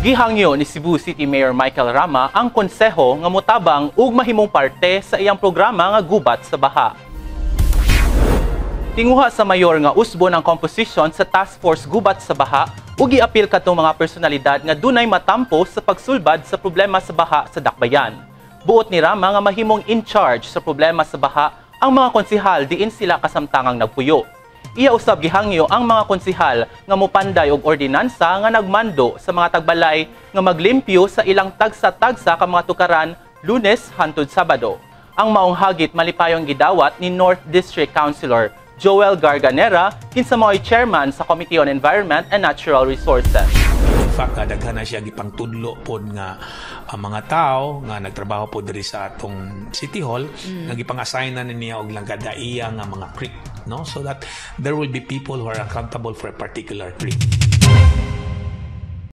Gihangyo ni Cebu City Mayor Michael Rama ang konseho nga motabang ug mahimong parte sa iyang programa nga Gubat sa Baha. Tinguha sa mayor nga usbon ang komposisyon sa Task Force Gubat sa Baha ug giapil kadtong mga personalidad nga dunay matampo sa pagsulbad sa problema sa baha sa Dakbayan. Buot ni Rama nga mahimong in charge sa problema sa baha ang mga konsihal diin sila kasamtangang nagpuyo. Iya usab gihangyo ang mga konsihal nga mopanday og ordinansa nga nagmando sa mga tagbalay nga maglimpyo sa ilang tagsa-tagsa ka mga tukaran Lunes hantod Sabado. Ang maong hagit malipayong gidawat ni North District Councilor Joel Garganera, kinsa mao'y chairman sa Committee on Environment and Natural Resources. In fact, daghan na siya gipangtudlo pod nga ang mga tao nga nagtrabaho po diri sa atong City Hall nga gipang-assign na niya og langkadaiya nga mga creek, no, so that there will be people who are accountable for a particular creek.